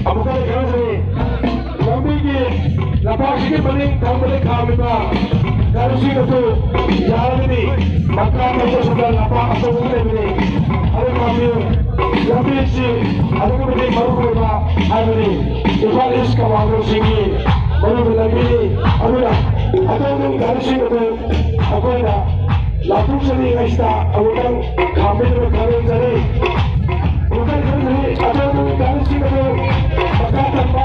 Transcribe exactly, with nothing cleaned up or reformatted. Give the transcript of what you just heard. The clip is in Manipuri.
ꯑꯃꯨꯛꯀ ꯈꯪꯖꯔꯤ, ꯂꯝꯕꯤꯒꯤ ꯂꯝꯄꯥꯛꯁꯤꯒꯤ ꯃꯅꯤꯡ ꯊꯪꯕꯗ ꯈꯥꯝꯃꯤꯕ ꯒꯥꯔꯤꯁꯤꯡ ꯑꯗꯨ ꯌꯥꯔꯒꯗꯤ ꯃꯈꯥ ꯊꯪꯕ ꯁꯣꯝꯗ ꯂꯝꯄꯥꯛ ꯑꯆꯧꯕ ꯂꯩꯕꯅꯤ, ꯑꯗꯨ ꯈꯥꯝꯕꯤꯌꯨ꯫ ꯂꯝꯕꯤꯁꯤ ꯑꯗꯨꯛꯀꯤ ꯃꯇꯤꯛ ꯃꯔꯨ ꯑꯣꯏꯕ ꯍꯥꯏꯕꯅꯤ꯫ ꯏꯝꯐꯥꯜ ꯏꯁ ꯀꯃꯥꯟꯗꯣꯁꯤꯡꯒꯤ ꯃꯔꯨꯑꯣꯏꯕ ꯂꯝꯕꯤꯅꯤ꯫ ꯑꯗꯨꯅ ꯑꯗꯣꯝꯒꯤ ꯒꯥꯔꯤꯁꯤꯡ ꯑꯗꯨ ꯑꯩꯈꯣꯏꯅ ꯂꯥꯎꯊꯣꯛꯆꯔꯤꯉꯩꯁꯤꯗ ꯑꯃꯨꯛꯇꯪ ꯈꯥꯝꯕꯤꯅꯕ ꯈꯪꯍꯟꯖꯔꯤ꯫ ꯑꯃꯨꯛꯇꯪ ꯈꯪꯍꯟꯖꯔꯤ, ꯑꯗꯣꯝꯒꯤ ꯒꯥꯔꯤꯁꯤꯡ ꯑꯗꯨ ꯃꯈꯥ ꯊꯪꯕ